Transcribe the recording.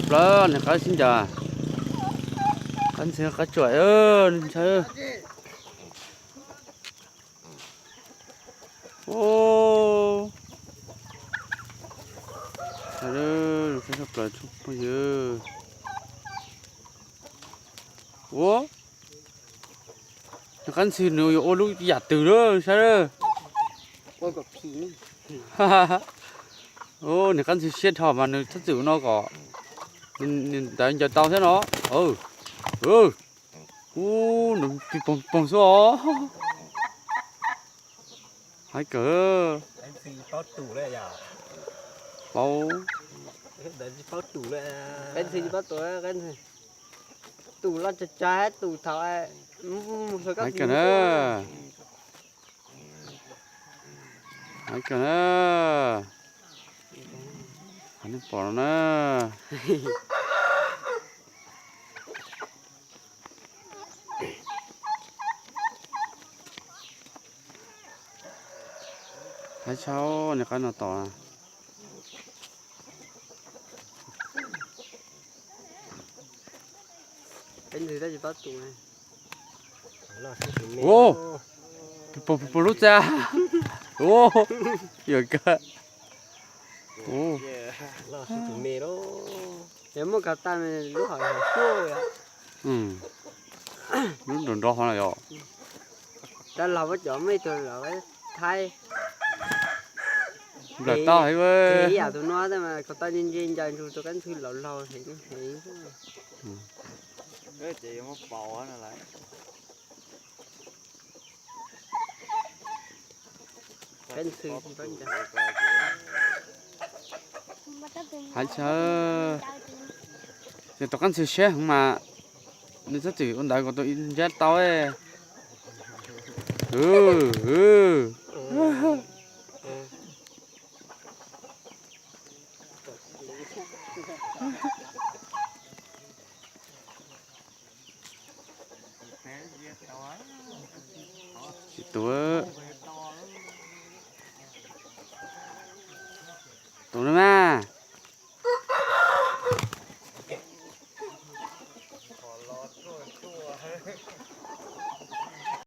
plaws niag qab xib ncaws, qab ntxhw qab tsuam ntshai. Ua, niag qab ntxhw nws yuav ua lub yam twg lawm saib. Niag qab ntxhw siab dhau mas nws txhob txwm no kom nws ntawd ncaws tau thiab no. Ub, nws pig poog poog xwb os. Haib kawg. Paub. Tus loj tsag tsag tus thaum Haib kawg na. Haib kawg na. Nej pom no na. Haib tshaj niag qab no tom. Ua, puag lub txaj. Ua, yuam kawg. Muaj kov tag lub hom suab. Lub nrov nrov hov na yom. Rov los muab cov me tug los thaib. Nplawm tau heev. Ib yam tus no tab mas kov tau ntse ntse ncaws ntsug tus qab ntxhw laus laug heev heev. Qab ntxhw tsis paub ncaws. Haib tshaj. Ces tus qab ntxhw siab heev mas nws txhob txwm ua ntawd kom tus ncaws tau. Tsis tus, tus no mas.